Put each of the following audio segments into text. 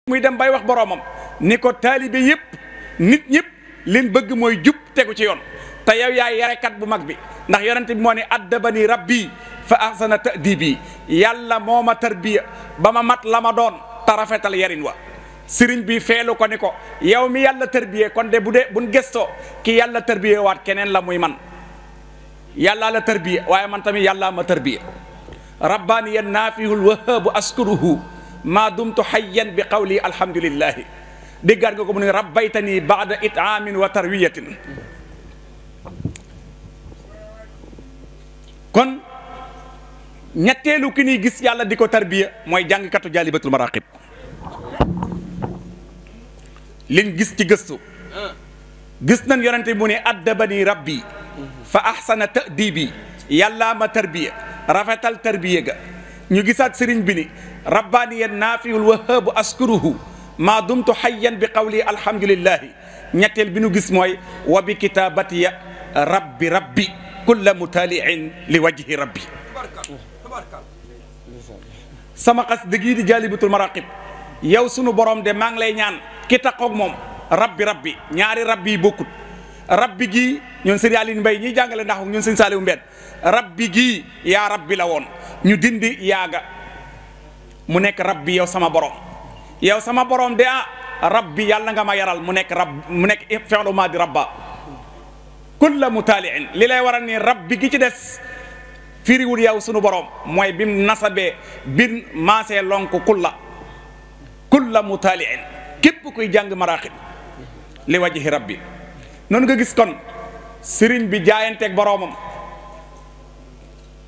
muy dem bay wax boroomam ni ko taalibe yëpp nit ñëpp leen bëgg mooy jub tegu ci yoon te yow yaay yarekat bu mag bi ndax yonente bi moo ne addabani rabbi fa ahsana ta'dibi yàlla moo ma tarbiya ba ma mat la ma doon te rafetal yarin wa sëriñ bi feelu ko ni ko yow mi yàlla tarbiye kon de bu dee buñ gëstoo ki yàlla tarbiye waat keneen la muy man yàllaa la tarbiye waaye man tamit yàllaa ma tarbiye rabbaaniyan naafihul wahaabu askuruhu maa dumtu hayyan bi qawli alhamdulillahi déggaat nga ko mu ne rabbaytani baada itaamin wa tarwiyatin kon ñetteelu ki ñuy gis yàlla di ko tarbiya mooy jàngkatu jaalibatul maraqib liñ gis ci gëstu gis nañ yonente mu ne addabani rabbi fa ahsana ta'dibi yàllaa ma tarbiya rafetal tarbiya ga ñu gisaat sëriñ bi ni rabbaaniyan naafiyul wahaabu askuruhu maa dumtu hayyan bi qawli alhamdulillahi ñetteel bi ñu gis mooy wa bi kitabatiya rabbi kulla mutaliin li wajhi rabbi sama xas dëgg di jaalibatul maraqib yow sunu borom de maa ngi lay ñaan ki taqoog moom rabbi ñaari rabbi yi bokkut rabbi gii ñun sëñ Aliou Mbaye ñiy jàngale ndax ñun sëñ Saliou Mbène rabbi gii yaa rabbi la woon ñu dindi yaaga mu nekk rabbi yow sama borom de rabbi yàlla nga ma yaral mu nekk mu nekk fi'lu maadi rabba kulla mutaaliin li lay waral ni rabbi gi ci des firiwul yow sunu borom mooy bim nasabee bin maasee lonk kulla mutaaliin képp kuy jàng maraaxib li wajhi rabbi noonu nga gis kon sëriñ bi jaayanteeg boroomam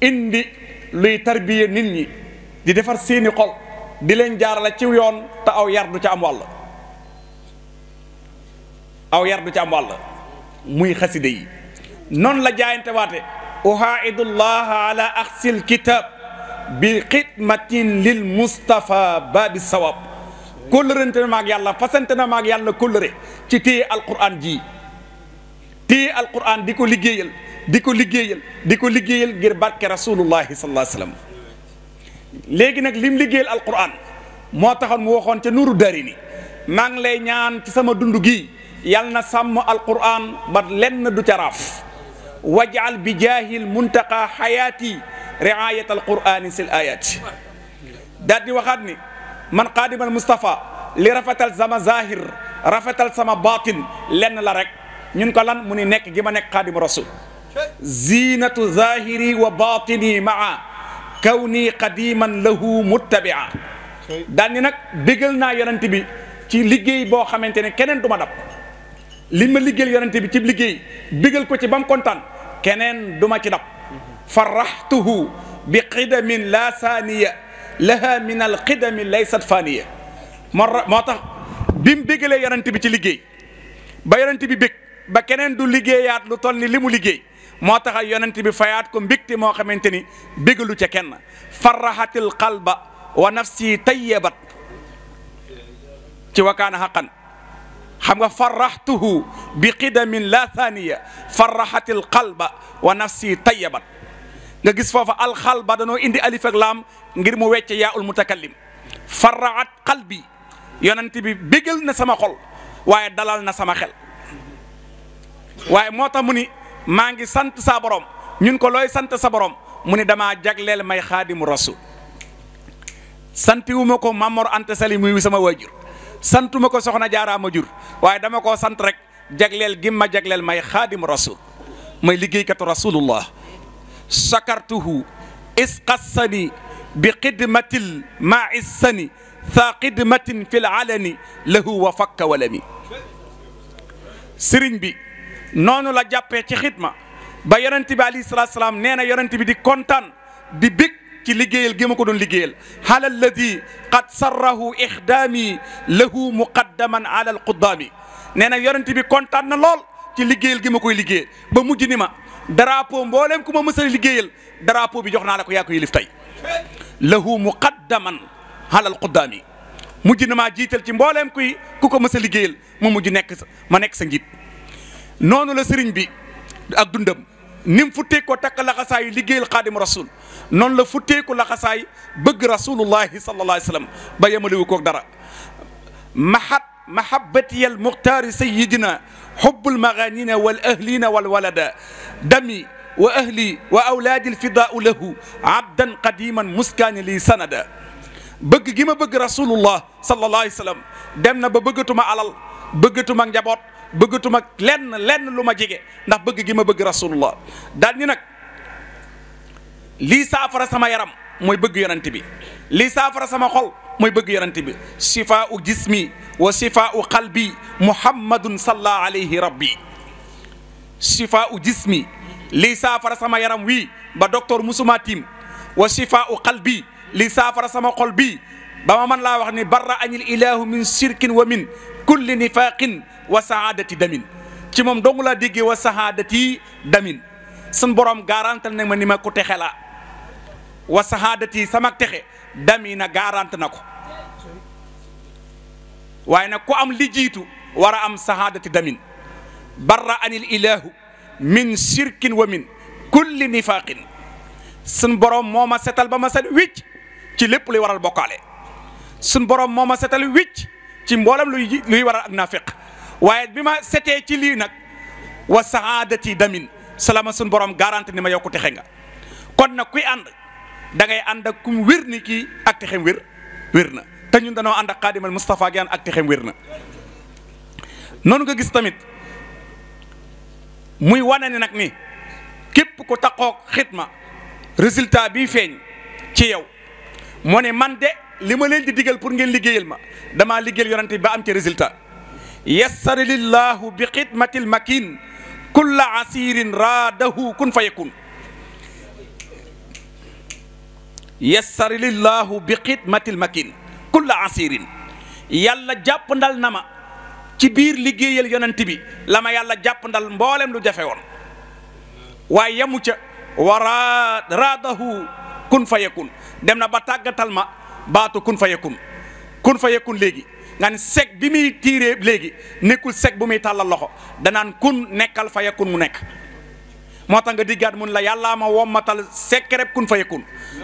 indi luy tarbiye nit ñi di defar seeni xol di leen jaarale ci yoon te aw yar du ca am wàll muy xaside yi noonu la jaayante waate uhaidullah ala axsil kitab bi xidmatin lil mustafa babi sawab kóllërante na maag yàlla fasante na maag yàlla kóllëre ci téye alquran ji téye alquran di ko liggéeyal ngir barke rasulullahi sallallahu alayhi wasallam léegi nag lim liggéeyal alquran moo taxoon mu waxoon ca nuuru darini maa ngi lay ñaan ci sama dund gi yal na sàmm alquran ba lenn du ca raaf wajal bi jaahil muntaqa xayaati riayat alqurani sil ayati daal di waxaat ni man qaadimal Mustafa li rafetal sama zahir rafetal sama batin lenn la rek ñun ko lan mu ni nekk gi ma nekk qaadimu rasul zinatu zahiri wa batini maa kawni qadiman lahu muttabia daal ni nag bégal naa yonent bi ci liggéey boo xamante ne keneen du ma dab li ma liggéeyal yonent bi ci liggéey bégal ko ci ba mu kontaan keneen du ma ci dab farahtuhu bi qidamin la saaniya laha min al qidami laysat faniya moo tax bi mu bégalee yonent bi ci liggéey ba yonent bi bég ba keneen du liggéeyaat lu toll ni li mu liggéey moo tax yonent bi fayaat ko mbégte moo xamante ni bégalu ca kenn farrahatil qalba wa nafsi tayyabat ci wakaana xaqan xam nga farraxtuhu bi qidamin la thaniya farrahatil qalba wa nafsi tayyabat nga gis foofa alxalba danoo indi alif ak laam ngir mu wecce yaa ul mutakallim farraat qalbi yonent bi bégal na sama xol waaye dalal na sama xel waaye moo tax mu ni maa ngi sant sa borom ñun ko looy sant sa borom mu ni damaa jagleel may xaadimu rasul santiwuma ko Mamor Anta Sali muy sama waajur santuma ko soxna Jaara ma jur waaye dama koo sant rek jagleel gi ma jagleel may xaadimu rasul may liggéeykatu rasulullah sakartuhu isqassani bi xidmatil ma issani sa xidmatin fil alani lahu wa fakka walami sëriñ bi noonu la jàppee ci xidma ba yonent bi alayhi salaatu salaam nee na yonent bi di kontaan di bég ci liggéeyal gi ma ko doon liggéeyal ala alladi qad sarrahu ixdaami lahu muqaddaman ala alquddaami nee na yonent bi kontaan na lool ci liggéeyal gi ma koy liggéeyal ba mujj ni ma drapeau mbooleem ku ma mësal liggéeyal drapeau bi jox naa la ko yaa ko yilif tey lahu muqaddaman ala alquddaami mujj na maa jiital ci mbooleem ku ko mësal liggéeyal ma mujj nekk sa njiit noonu la sëriñ bi ak dundam ni mu futtee ko takk laxasaay liggéeyal xaadim rasul noonu la futtee ko laxasaay bëgg rasulullahi sallallahu alayhi wa sallam ba yemalewu koog dara mahabbati al muxtaari sayidina xubbul maganina wal ahlina wal walada dami wa ahli wa awlaadi alfidaau lahu abdan qadiman muskaani lii sanada bëgg gi ma bëgg rasulullah sallallahu alayhi wa sallam dem na ba bëggatuma alal bëggatuma njaboot bëggatuma lenn lu ma jege ndax bëgg gi ma bëgg rasulullah daal ni nag lii saafara sama yaram mooy bëgg yonent bi lii saafara sama xol mooy bëgg yonent bi shifaau jismi wa shifaau qalbi muhammadun salla alayhi rabbi shifaau jismi lii saafara sama yaram wii ba docteur musuma tiim wa shifaau qalbi lii saafara sama xol bii ba ma mën laa wax ni barra anil ilahu min shirkin wa min kulli nifaqin wa saadati damin ci moom dongu laa déggee wa saadati damin sun borom garantal na ma ni ma ko texe la wa saadati sama texe damina garante na ko waaye nag ku am li jiitu war a am saadati damin barra anil ilahu min shirkin wa min kulli nifaqin sun borom moo ma setal ba ma set wicc ci lépp luy waral bokkaale sun borom moo ma setal wicc ci mboolem luy waral ak naafiq waaye bi ma setee ci lii nag wa saadati damin salama sun borom garanti ni ma yow ko texe nga kon nag kuy ànd da ngay ànd ak kum wér ni kii ak texem wér na te ñun danoo ànd ak xaadimal Moustapha Guèye ak texem wér na noonu nga gis tamit muy wane ni nag ni képp ku taxoo xitma résultat bii feeñ ci yow moo ne man de li ma leen di digal pour ngeen liggéeyal ma damaa liggéeyal yonante ba am ci résultat yassara lillahu bi xidmatil makin kulla asirin raadahu kun fa yakun yassara lillahu bi xidmatil makin kulla asirin yàlla jàppandal na ma ci biir liggéeyal yonante bi la ma yàlla jàppandal mboolem lu jafe woon waaye yamu ca wa raadahu kun fa yakun dem na ba tàggatal ma baatu kun fa yakun léegi nga ne seg bi muy tiiree léegi nekkul seg bu muy tàllal loxo danaan kun nekkal fa yakun mu nekk moo tax nga diggaat mun la yàllaa ma wommatal sekkereb kun fa yakun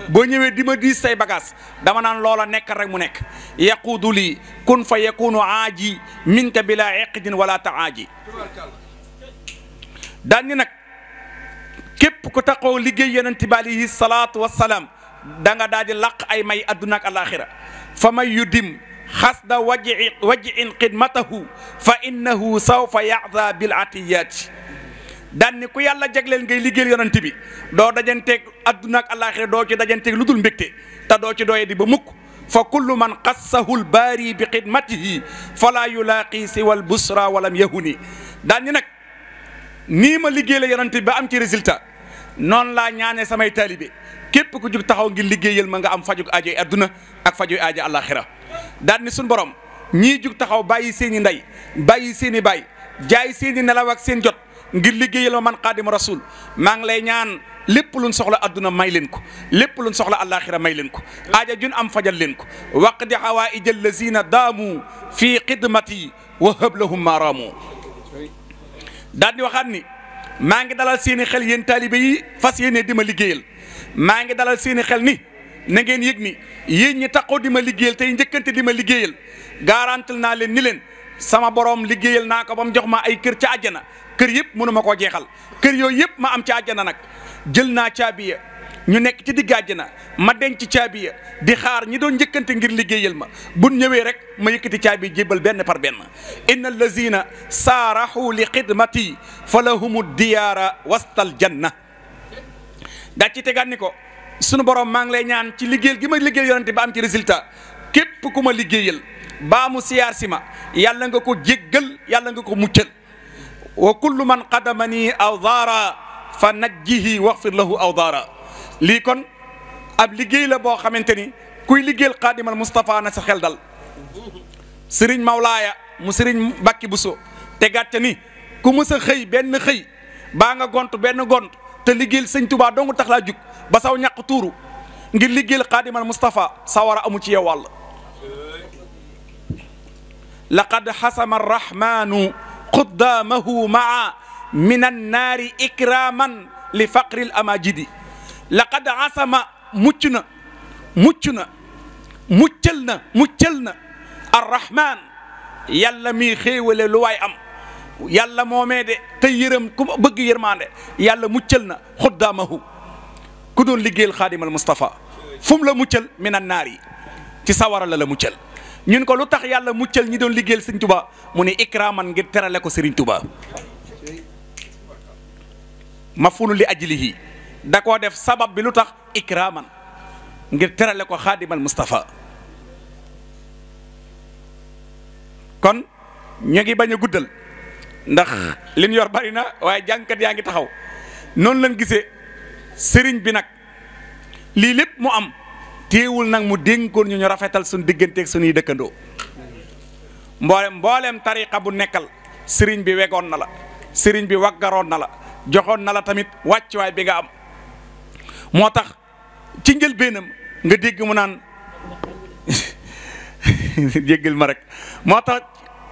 boo ñëwee di ma diis say bagage dama naan loola nekkal rek mu nekk yaquudu lii kun fa yakunu aaji minka bila iqdin wala taaji daan ni nag képp ku taxaw liggéey yonent bi alayhi salaatu wassalaam da nga daal di laq ay may adduna ak alaxira fa may yudim xasda wajin xidmatahu fa innahu sawfa yaxda bil atiyaati daan ni ku yàlla jagleel ngay liggéeyal yonent bi doo dajanteeg adduna ak alaxira doo ci dajanteeg lu dul mbégte te doo ci doye di ba mukk fa kullu man xassahu lbaari bi xidmatihi fala yulaaqi siwa albusra walam yahuni daan ni nag nii ma liggéeyal yonent bi ba am ci résultat noonu laa ñaane samay taalibe képp ku jug taxaw ngir liggéeyal ma nga am fajug aajo adduna ak fajug aajo alaxira daan ni suñ borom ñii jug taxaw bàyyi seen i ndey bàyyi seen i baay jaay seen i nelaw ak seen jot ngir liggéeyal ma man xaadimu rasul maa ngi lay ñaan lépp luñ soxla adduna may leen ko lépp luñ soxla alaxira may leen ko aaja jun am fajal leen ko waqdi hawaïja allazina daamu fii xidmati wa hab lahum maaraamu daal di waxaat ni maa ngi dalal seeni xel yéen taalibe yi fas yéene di ma liggéeyal maa ngi dalal seeni xel ni na ngeen yëg ni yéen ñi taxoo di ma liggéeyal tey njëkkante di ma liggéeyal garantil naa leen ni leen sama borom liggéeyal naa ko ba mu jox ma ay kër ca àjjana kër yëpp mënu ma koo jeexal kër yooyu yëpp ma am ca àjjana nag jël naa caabiya ñu nekk ci digg àjjana ma denc caabiya di xaar ñi doon njëkkante ngir liggéeyal ma bu ñëwee rek ma yëkkati caabi jébbal benn par benn inna allazina saarahu li xidmati fa lahumu diyaara wastal janna daa ci tegaat ni ko sunu borom maa ngi lay ñaan ci liggéeyal gi ma liggéeyal yonente ba am ci résultat képp ku ma liggéeyal baa mu siyaar si ma yàlla nga ko jéggal yàlla nga ko muccal wa kullu man qadamani awdaara fa najjihi waxfir lahu awdaara lii kon ab liggéey la boo xamante ni kuy liggéeyal xaadimal Moustapha na sa xel dal sëriñ Mawlaaya mu sëriñ Bakki Buso te gàtte ni ku mës a xëy benn xëy baa nga gont benn gont te liggéeyal sëñ Tuubaa dong tax laa jug ba saw ñàq tuuru ngir liggéeyal xaadimal Moustapha sawara amu ci yow wàll laqad xasama arrahmanu quddaamahu maa min annaari ikraman li faqril amajidi laqad asama mucc na arrahman yàlla mii xéewale lu waay am yàlla moomee de te yërëm ku bëgg yërmaande yàlla muccal na xuddaamahu ku doon liggéeyal xaadimal Mustafa fu mu la muccal minan naar yi ci sawara la muccal ñun ko lu tax yàlla muccal ñi doon liggéeyal Sëriñ Tuubaa mu ne ikraaman ngir terale ko Sëriñ Tuubaa mafulu li ajlihi da koo def sabab bi lu tax ikraaman ngir terale ko xaadimal Mustafa kon ñu ngi bañ a guddal ndax liñ yor bari na waaye jàngkat yaa ngi taxaw noonu lañ gisee sëriñ bi nag lii lépp mu am téewul nag mu dénkoon ñu rafetal suñ digganteeg suñuy dëkkandoo mbooleem tariqa bu nekkal sëriñ bi wegoon na la sëriñ bi waggaroon na la joxoon na la tamit wàccuwaay bi nga am moo tax ci njëlbéenam nga dégg mu naan jéggal ma rek moo tax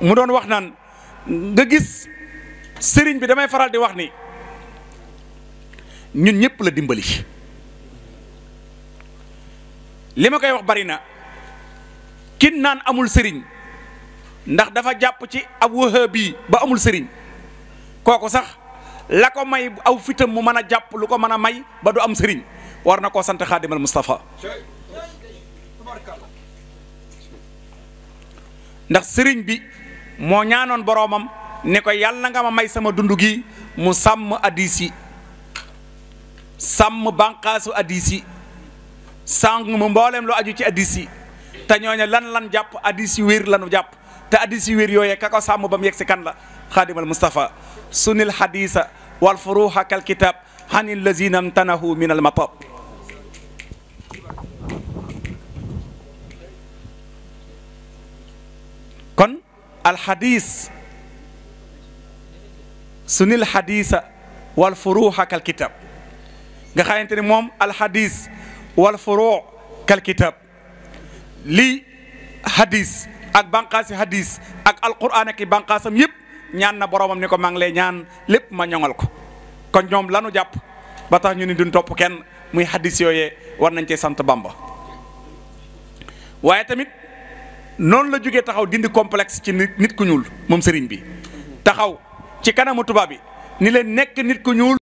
mu doon wax naan nga gis sëriñ bi damay faral di wax ni ñun ñëpp la dimbali li ma koy wax bari na kin naan amul sëriñ ndax dafa jàpp ci ab wahabi ba amul sëriñ kooku sax la ko may aw fitam mu mën a jàpp lu ko mën a may ba du am sëriñ war na koo sant xaadimal Mustafa ndax sëriñ bi moo ñaanoon boroomam ne ko yàlla nga ma may sama dund gi mu sàmm hadiis yi sàmm bànqaasu hadiis yi sàmm mu mbooleem lu aju ci hadiis yi te ñooñu lan jàpp hadiis yu wér lanu jàpp te hadiis yu wér yooyee ka ko sàmm ba mu yegg si kan la xaadimal Mustafa sunil hadiisa wal furuuha kal kitaab hanil lazina amtanahu min al matab kon alxadis sunil xadisa wal furuuxa kal kitab nga xamante ni moom alxadis wal furuu kal kitab lii hadis ak banqaasi hadis ak alquran ak i banqaasam yëpp ñaan na boromam ni ko maa ngi lay ñaan lépp ma ñoŋal ko kon ñoom lanu jàpp ba tax ñu ni duñ topp kenn muy hadis yooyee war nañ cee sant Bamba waaye tamit noonu la jógee taxaw dindi complexe ci nit ku ñuul moom sëriñ bi taxaw ci kanamu tubaab bi ni leen nekk nit ku ñuul